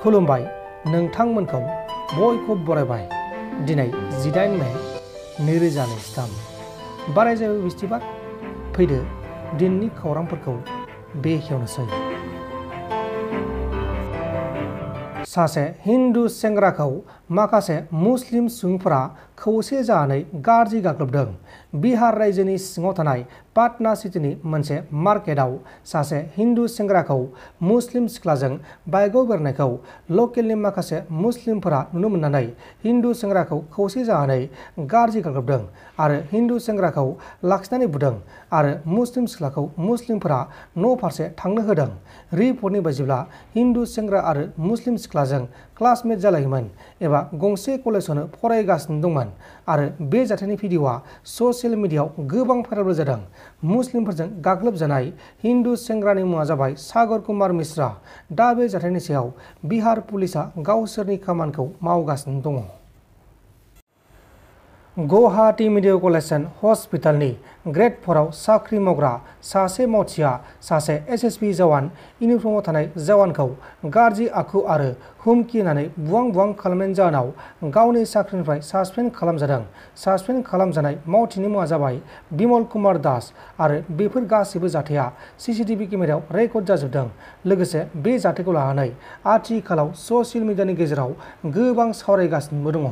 खुलुमबाय नोंथांमोनखौ बयखौ बरायबाय। दिनै 18 मे 2023 बारायजायो बिस्थिबार। फैदो दिननि खौरांफोरखौ बेखेवनोसै। सासे हिन्दु सेंग्राखौ माखासे मुस्लिम सुबुंफोरा खौसे जानानै गाज्रि गाग्लोबदों। बिहार रायजोनि सिङाव थानाय पाटना सिटीनि मोनसे मार्केटआव सासे हिन्दु सेंग्राखौ मुस्लिम सिख्लाजों बाइकआव बेरायनायखौ लकेलनि माखासे मुस्लिमफोरा नुनो मोननानै हिन्दु सेंग्राखौ खौसे जानानै गाज्रि गाग्लोबदों आरो हिन्दु सेंग्राखौ लाखिनानै बुदों आरो मुस्लिम सिख्लाखौ मुस्लिमफोरा न' फारसे थांनो होदों। रिपर्टनि बायदिब्ला हिन्दु सेंग्रा आरो मुस्लिम सिख्लाजों क्लासमेट जालायोमोन एबा गंसे कलेजावनो फरायगासिनो दंमोन आरो बे जाथायनि भिडिअ'आ ससियेल मिडियाआव गोबां भाइरेल जादों। मुस्लिमफोरजों गाग्लोबजानाय हिन्दु सेंग्रानि मुङा जाबाय सागर कुमार मिश्रा। दा बे जाथायनि सायाव बिहार पुलिसा गावसोरनि खामानिखौ मावगासिनो दङ। गुवाहाटी मेडिकेल कलेज एन्ड हस्पिटालनि ग्रेड 4आव साख्रि मावग्रा सासे मावथिआ सासे SSB जवान इउनिफर्मआव थानाय जवानखौ गाज्रि आखु आरो हुमखि होनानै बुवां खालामनायनि जाहोनाव गावनि साख्रिनिफ्राय सासपेन्ड खालामजादों। सासपेन्ड खालामजानाय मावथिनि मुङा जाबाय बिमल कुमार दास आरो बेफोर गासैबो जाथाया CCTV केमेरायाव रेकर्ड जाजोबदों। लोगोसे बे जाथायखौ लानानै आथिखालाव ससियेल मिडियानि गेजेराव गोबां सावरायगासिनोबो दङ।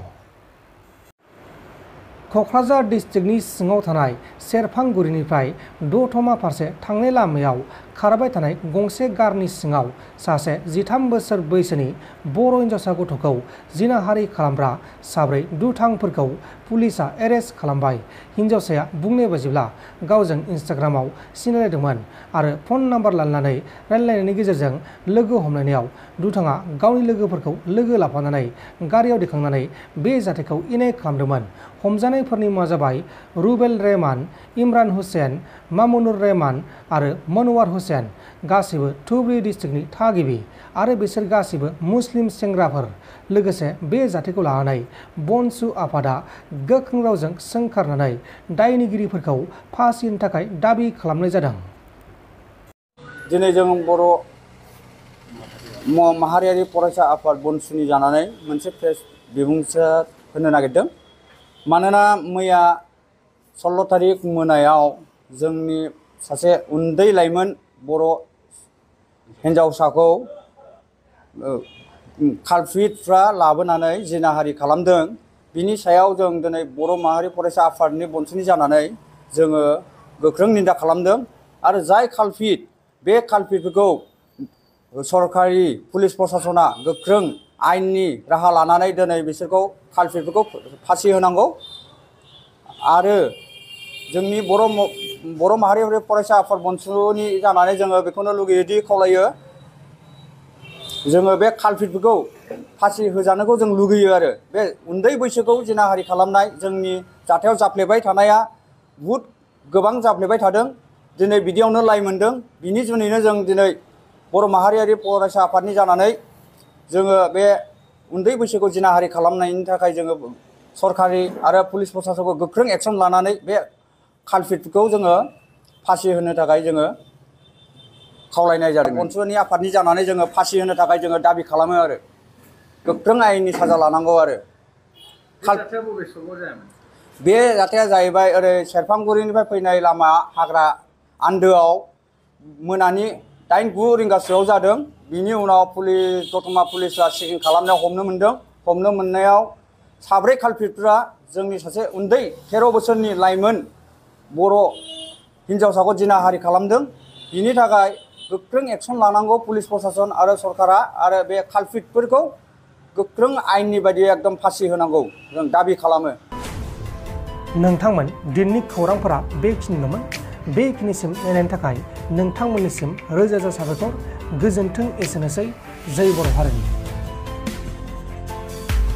क'क्राझार डिस्ट्रिक्टनि सिङाव थानाय सेरफांगुरिनिफ्राय दतमा फारसे थांनाय लामायाव खारबाय थानाय गंसे कारनि सिङाव सासे 13 बोसोर बैसोनि बर' हिन्जावसा गथ'खौ जिनाहारि खालामग्रा साब्रै दुथांफोरखौ पुलिसा एरेस्ट खालामबाय। हिन्जावसाया बुंनाय बायदिब्ला गावजों इन्स्टाग्रामाव सिनायलायदोंमोन आरो फन नाम्बार लानानै रायज्लायनायनि गेजेरजों लोगो हमलायनायाव दुथाङा गावनि लोगोफोरखौ लोगो लाफानानै गारियाव दैखांनानै बे जाथायखौ इनाय खालामदोंमोन। हमजानायफोरनि मुङा जाबाय रुबेल रहमान, इमरान हुसैन, मामुनुर रहमान आरो मनवार हुसैन। गासैबो धुबरी डिस्ट्रिक्टनि थागिबि आरो बिसोर गासैबो मुस्लिम सेंग्राफोर। लोगोसे बे जाथायखौ लानानै बनसु आफादा गोख्रों रावजों सोंखारनानै दायनिगिरिफोरखौ फासि होनो थाखाय दाबि खालामनाय जादों। दिनै जों बर' माहारियारि फरायसा आफाद बनसुनि जानानै मोनसे प्रेस बिबुंथि होनो नागिरदों। मानोना मैया 16 थारिख मोनायाव जोंनि सासे उन्दै लाइमोन बर' हिन्जावसाखौ कालप्रिटफ्रा लाबोनानै जिनाहारि खालामदों। बिनि सायाव जों दिनै बर' माहारि फरायसा आफादनि बनसुनि जानानै जोङो गोख्रों निन्दा खालामदों आरो जाय कालप्रिट बे कालप्रिटफोरखौ सरकारि पुलिस प्रसासना गोख्रों आयेननि राहा लानानै दिनै बिसोरखौ कालप्रिटफोरखौ फासि होनांगौ आरो जोंनि बर' माहारियारि फरायसा आफाद बनसुनि जानानै जोङो बेखौनो लुगैयोदि खावलायो जोङो बे कालप्रिटफोरखौ फासि होजानायखौ जों लुगैयो आरो बे उन्दै बैसोखौ जिनाहारि खालामनाय जोंनि जाथायाव जाफ्लेबाय थानाया बुहुद गोबां जाफ्लेबाय थादों। दिनै बिदियावनो लाय मोन्दों। बिनि जुनैनो जों दिनै बर' माहारियारि फरायसा आफादनि जानानै जोङो बे उन्दै बैसोखौ जिनाहारि खालामनायनि थाखाय जोङो सरकारि आरो पुलिस प्रसासनखौ गोख्रों एक्सन लानानै बे कालप्रिटफोरखौ जोङो फासि होनो थाखाय जोङो खावलायनाय जादों। बनसुनि आफादनि जानानै जोङो फासि होनो थाखाय जोङो दाबि खालामो आरो गोख्रों आयेननि साजा लानांगौ आरो बे जाथाया जाहैबाय ओरै सेरफांगुरिनिफ्राय फैनाय लामा हाग्रा आन्दोआव मोनानि 8-9 रिंगासोआव जादों। बिनि उनाव दतमा पुलिसा चेकिं खालामनायाव हमनो मोनदों। हमनो मोननायाव साब्रै कालप्रिटफोरा जोंनि सासे उन्दै 13 बोसोरनि लाइमोन बर' हिन्जावसाखौ जिनाहारि खालामदों। बिनि थाखाय गोख्रों एक्सन लानांगौ पुलिस प्रसासन आरो सरकारा आरो बे कालप्रिटफोरखौ गोख्रों आयेननि बायदि एकदम फासि होनांगौ जों दाबि खालामो। नोंथांमोन दिननि खौरांफोरा बेखिनिल'मोन। बेखिनिसिम नायनायनि थाखाय नोंथांमोननिसिम रोजा रोजा साबायखर। गोजोन्थों। एसेनोसै। जय बर' हारिनि।